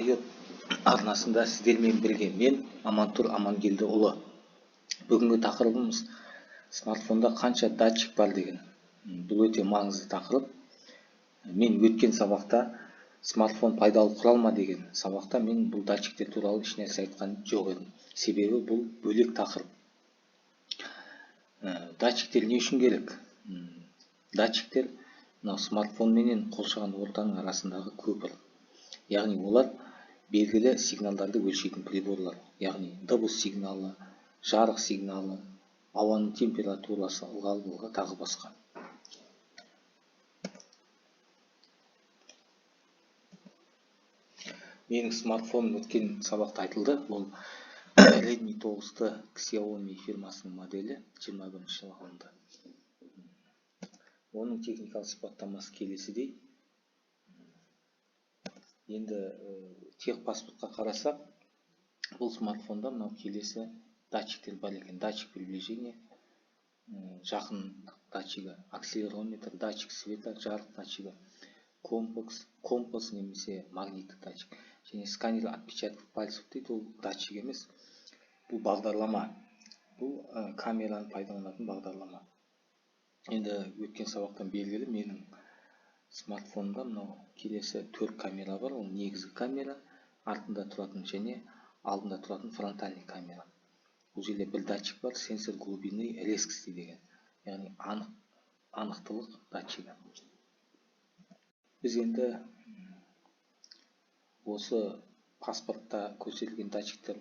IoT арнасында сіздермен бірге мен, Амантұр Амангелдіұлы. Бүгінгі тақырыбымыз смартфонда қанша датчик бар деген. Бұл өте маңызды тақырып. Мен өткен сабақта смартфон пайдалы құрал ма деген сабақта мен бұл датчиктер туралы ешнәрсе айтқан жоқ едім. Себебі бұл бөлек тақырып. Датчиктер не үшін керек? Датчиктер мынау смартфон менен қоршаған ортаның арасындағы көпір. Яғни олар белгілі сигналдарды өлшейтін приборлар. Яғни дыбыс сигналы, жарық сигналы, ауаның температурасы, ылғалдылығы, тағы басқа. Менің смартфоным өткен сабақта айтылды. Бұл Redmi 9T Xiaomi фирмасының моделі, 21 жылы алынды. Оның техникалық сипаттамасы келесідей. Енді техпаспортқа қарасақ, бұл смартфонда мынау келесі датчиктер бар екен. Датчик приближения, жақындық датчигі, акселерометр, датчик света, жарық датчигі, компас немесе магниттік датчик және сканер отпечатков пальцев дейді. Ол датчик емес, бұл бағдарлама. Бұл камераны пайдаланатын бағдарлама. Енді өткен сабақтан белгілі, менің смартфонымда мынау келесі 4 камера бар. Ол негізгі камера, артында тұратын және алдында тұратын фронтальный камера. Бұл жерде бір датчик бар, сенсор глубины резкости деген, яғни анықтылық датчигі. Біз енді осы паспортта көрсетілген датчиктер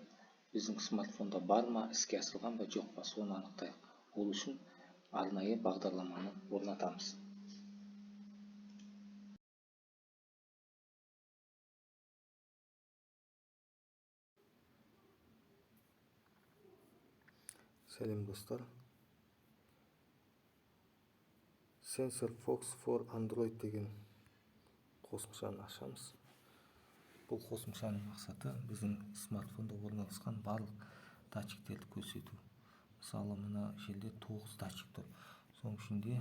біздің смартфонда бар ма, іске асырылған ба, жоқ па, соны анықтайық. Ол үшін арнайы бағдарламаны орнатамыз. Сәлем, достар! Sensor Fox for Android деген қосымшаны ашамыз. Бұл қосымшаның мақсаты біздің смартфонда орналасқан барлық датчиктерді көрсету. Мысалы, мына жерде 9 датчик тұр. Соның ішінде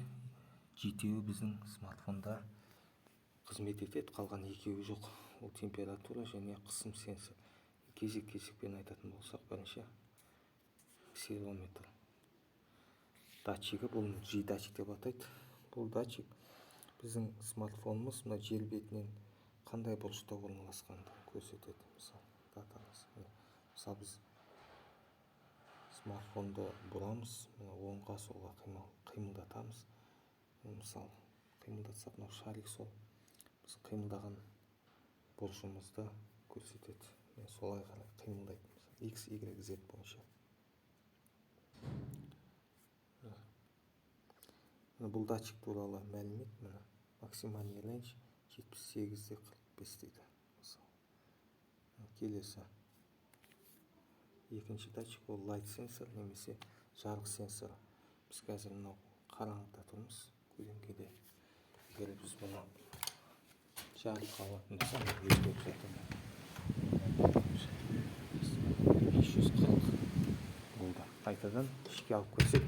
7-еуі біздің смартфонда қызмет етеді, қалған 2-еуі жоқ. Ол температура және қысым сенсор. Кезек-кезекпен айтатын болсақ, бірінші акселерометр датчигі, бұл G датчик деп атайды. Бұл датчик біздің смартфонымыз мына жер бетінен қандай бұрышта орналасқанын көрсетеді. Мысалы, датамыз. Мысалы, біз смартфонды бұрамыз, мына оңға, солға қимылдатамыз. Мысалы, қимылдатсақ, мынау шарик сол біз қимылдаған бұрышымызды көрсетеді. Солай қарай қимылдайды. X, Y, Z бойынша. Бұл датчик туралы мәлімет. Міне, максимальный range 78,45 дейді. Мысалы, келесі екінші датчик ол light sensor немесе жарық сенсоры. Біз қазір мынау қараңғыда тұрмыз, көлеңкеде. Егер біз бұны жарыққа алатын болсақ, өзгеріп жатыр. 540 болды. Қайтадан ішке алып көрсек,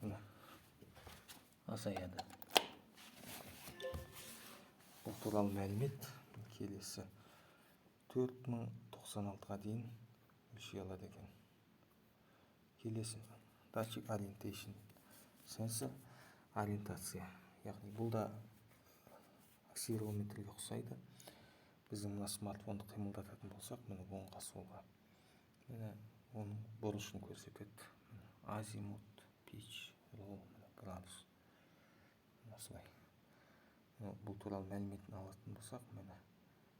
міне, азаяды. Бұл туралы мәлімет келесі 4096-ға дейін өлшей алады екен. Келесі датчик orientation сенсор, ориентация, яғни бұл да акселерометрге ұқсайды. Біздің мына смартфонды қимылдататын болсақ, міне, оңға, солға, міне, оның бұрышын көрсетеді. Азимут, pitch, roll, градус, осылай. Бұл туралы мәліметін алатын болсақ, міне,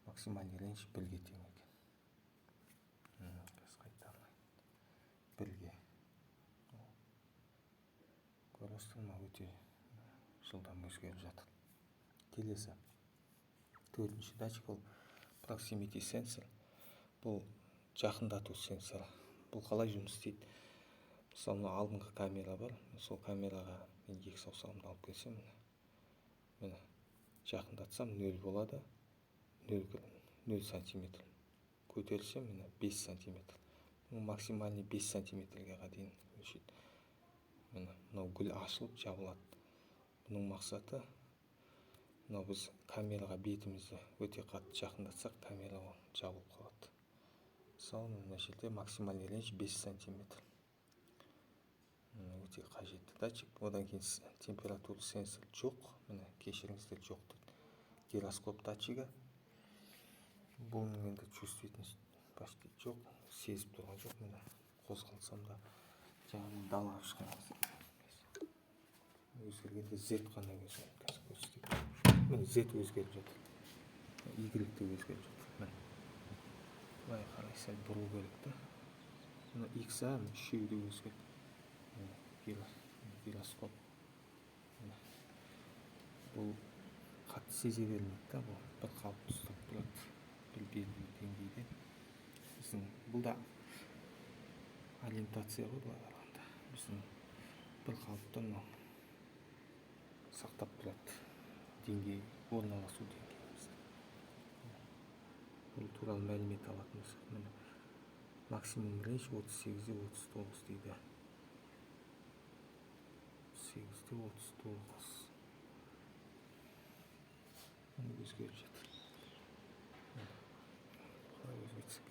максимальный range 1-ге тең екен. Қазір қайтарайын. 1-ге. Көресіздер ма, өте жылдам өзгеріп жатыр. Келесі төртінші датчик ол proximity сенсор. Бұл жақындату сенсоры. Бұл қалай жұмыс істейді? Мысалы, мына алдыңғы камера бар. Сол камераға мен екі саусағымды алып келсем, міне, жақындатсам 0 болады. 0 сантиметр. Көтерсем, міне, 5 сантиметр. Максимальный 5 сантиметрге дейін өлшейді. Міне, мынау гүл ашылып жабылады. Бұның мақсаты Мынау біз камераға бетімізді өте қатты жақындатсақ, камера жабылып қалады. Мысалы, мына жерде максимальный range 5 сантиметр. Өте қажетті датчик. Одан кейін температура сенсор жоқ. Міне, кешіріңіздер, жоқ дейді. Гироскоп датчигі. Бұның енді чувствительность почти жоқ, сезіп тұрған жоқ. Міне, қозғалсам да, жаңа мен далаға шыққан кезде өзгергенде Z қана өзгерді. Қазір көрсетейін. Міне, Z өзгеріп жатыр, Y те өзгеріп жатыр. Міне, былай қарай сәл бұру керек та. Мына X, А, міне, үшеуі де өзгерді. Міне, гироскоп. Міне, бұл қатты сезе бермейді да, бұл бір қалыпты ұстап тұрады бір белгілі деңгейде. Біздің бұл да ориентация ғой, былай қарағанда. Біздің бір қалыпты мынау сақтап тұрады деңгей, орналасу деңгейімізді. Бұл туралы мәлімет алатын болсақ, міне, максимум range 38,39 дейді. 38,39. Міне, өзгеріп жатыр. Қалай өзгертсек?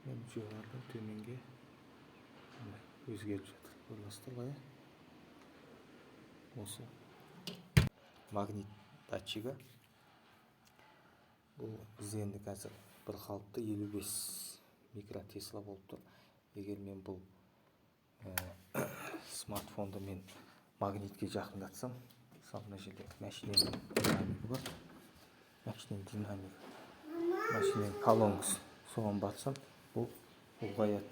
Міне, жоғарыдан төменге, міне, өзгеріп жатыр. Көрдіңіздер ғой, иә? Осы магнит датчигі. Бұл бізде енді қазір бір қалыпты 55 микротесла болып тұр. Егер мен бұл смартфонды мен магнитке жақындатсам, мысалы, мына жерде машинаның динамигі бар, машинаның динамигі, машинаның колонкасы, соған батсам, бұл ұлғаяды.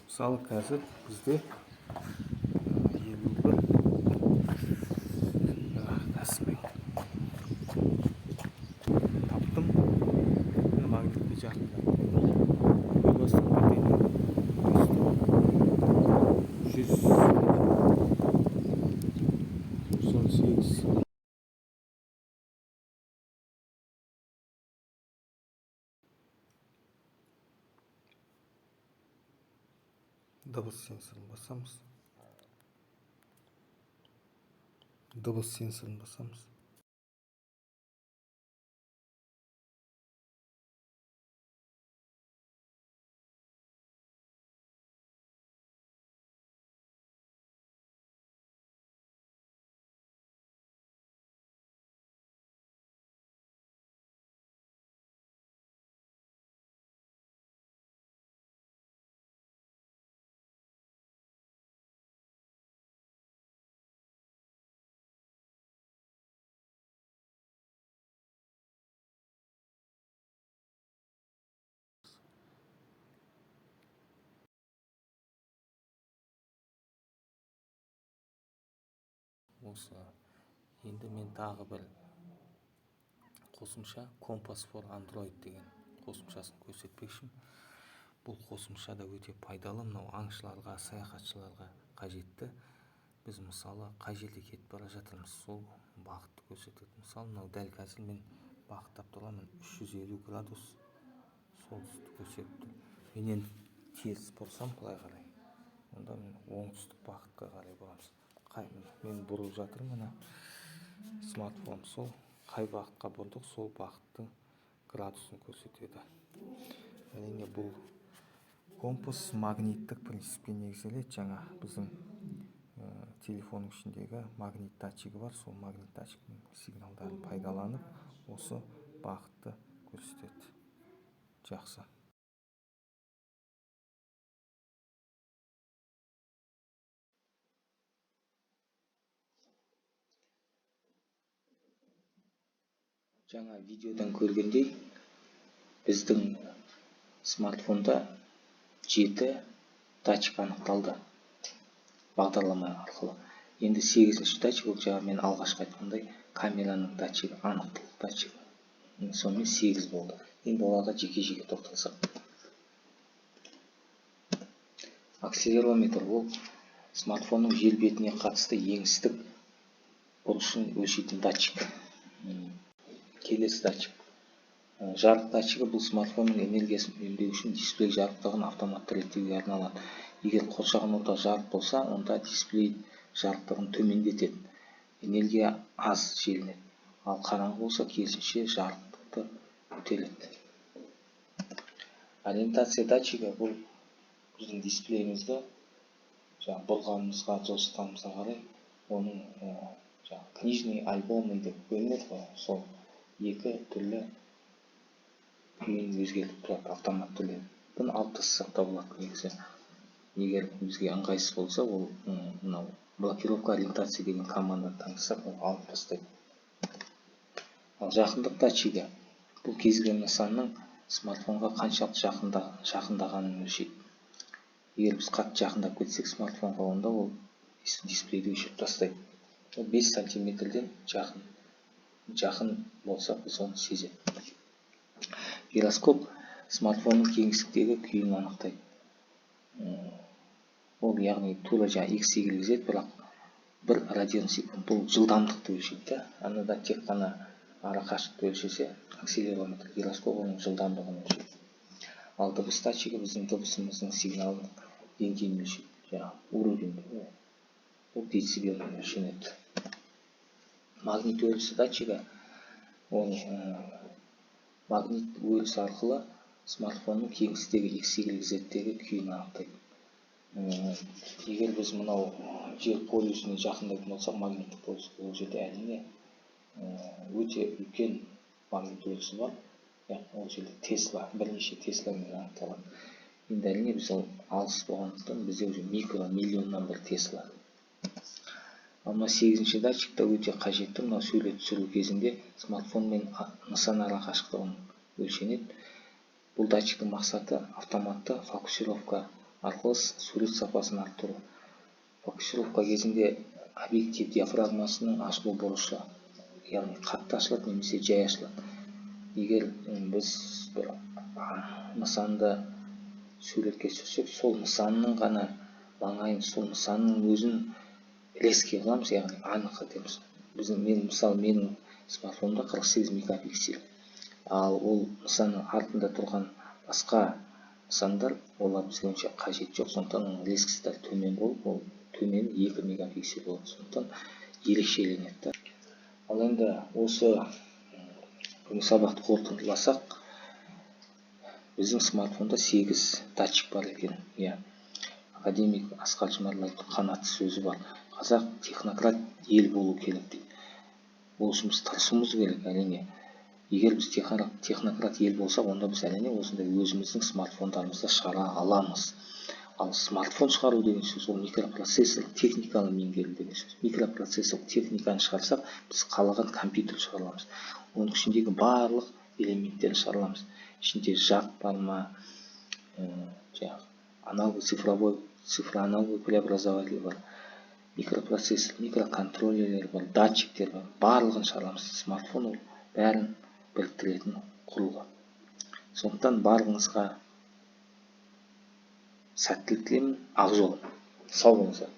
Мысалы, қазір бізде 51, қазір мен таптым. Міне, магнитке жақындаттым. Көріп 118. Дыбыс сенсорын басамыз, дыбыс сенсорын басамыз. Осы енді мен тағы бір қосымша, Compass for Android деген қосымшасын көрсетпекшімін. Бұл қосымша да өте пайдалы, мынау аңшыларға, саяхатшыларға қажетті. Біз, мысалы, қай жерде кетіп бара жатырмыз, сол бағытты көрсетеді. Мысалы, мынау дәл қазір мен бағыттап тұрамын, 350 градус солтүстікті көрсетіп тұр. Мен енді теріс бұрсам былай қарай, онда мен оңтүстік бағытқа қарай бұрамыз. Қай, мен бұрып жатырмын, мына смартфон сол қай бағытқа бұрдық, сол бағыттың градусын көрсетеді. Әрине, бұл компас магниттік принципке негізделеді. Жаңа біздің телефонның ішіндегі магнит датчигі бар, сол магнит датчиктің сигналдарын пайдаланып осы бағытты көрсетеді. Жақсы. Жаңа видеодан көргендей, біздің смартфонда 7 датчик анықталды бағдарлама арқылы. Енді 8-ші датчик, ол жаңа мен алғашқы айтқандай камераның датчигі, анықтылық датчигі. Сонымен 8 болды. Енді оларға жеке-жеке тоқталсақ. Акселерометр ол смартфонның жер бетіне қатысты еңістік бұрышын өлшейтін датчик. Келесі датчик. Жарық датчигі бұл смартфонның энергиясын үнемдеу үшін дисплей жарықтығын автоматты реттеуге арналады. Егер қоршаған орта жарық болса, онда дисплей жарықтығын төмендетеді. Энергия аз желінеді, ал қараңғы болса, керісінше, жарықтықты көтереді. Ориентация датчигі — бұл біздің дисплейімізді жаңағы бұрғанымызға, жылжытқанымызға қарай оның жаңағы книжный, альбомный деп бөлінеді ғой, сол екі түрлі күйін өзгертіп тұрады автоматты түрде. Бұны алып тастасақ та болады негізі, егер бізге ыңғайсыз болса. Ол мынау «блокировка ориентации» деген команданы таңдасақ, ол алып тастайды. Ал жақындық датчигі — бұл кез келген нысанның смартфонға қаншалықты жақындағанын өлшейді. Егер біз қатты жақындап кетсек смартфонға, онда ол дисплейді өшіріп тастайды. Ол 5 сантиметрден жақын болса, біз оны сезеді. Гироскоп смартфонның кеңістіктегі күйін анықтайды. Ол, яғни, тура жаңағы x, y, z, бірақ 1 радиан секунд. Бұл жылдамдықты өлшейді да. Анада тек қана ара қашықтықты өлшесе акселерометр, гироскоп оның жылдамдығын өлшейді. Ал дыбыс датчигі біздің дыбысымыздың сигналын деңгейін өлшейді, жаңағы уровень, ол децибелмен өлшенеді. Магнит өрісі датчигі — ол магнит өрісі арқылы смартфонның кеңістіктегі x, y, z-тегі күйін анықтайды. Егер біз мынау жер полюсіне жақындайтын болсақ, магниттік полюске, ол жерде, әрине, өте үлкен магнит өрісі бар. Ол жерде тесла, бірнеше тесламен анықталады. Енді, әрине, біз ол алыс болғандықтан, бізде уже микро, миллионнан бір тесла. Ал мына сегізінші датчик та өте қажетті. Мынау сурет түсіру кезінде смартфон мен нысан ара қашықтығын өлшенеді. Бұл датчиктің мақсаты — автоматты фокусировка арқылы сурет сапасын арттыру. Фокусировка кезінде объектив диафрагмасының ашылу бұрышы, яғни қатты ашылады немесе жай ашылады. Егер біз бір нысанды суретке түсірсек, сол нысанның ғана маңайын, сол нысанның өзін резкий қыламыз, яғни анық етеміз. Біздің, мен, мысалы, менің смартфонымда 48 мегапиксель, ал ол нысанның артында тұрған басқа нысандар, олар бізге онша қажет жоқ, сондықтан оның резкость тары төмен болып, ол төмен 2 мегапиксель болады, сондықтан ерекшеленеді да. Ал енді осы бүгінгі сабақты қорытындыласақ, біздің смартфонда сегіз датчик бар екен, иә. Академик Асқар Жұмаділдаевтың қанатты сөзі бар: «Қазақ технократ ел болу керек», — дейді. Ол үшін біз тырысуымыз керек, әрине. Егер біз технократ ел болсақ, онда біз, әрине, осындай өзіміздің смартфондарымызды шығара аламыз. Ал смартфон шығару деген сөз — ол микропроцессорлық техниканы меңгеру деген сөз. Микропроцессорлық техниканы шығарсақ, біз қалаған компьютер шығара аламыз, оның ішіндегі барлық элементтерін шығара аламыз. Ішінде жад бар ма, жаңағы аналоговый, цифровой, цифроаналоговый преобразователь бар, микропроцессор, микроконтроллерлер бар, датчиктер бар, барлығын шығара аламыз. Смартфон — ол бәрін біріктіретін құрылғы. Сондықтан барлығыңызға сәттілік тілеймін, ақ жол, сау болыңыздар.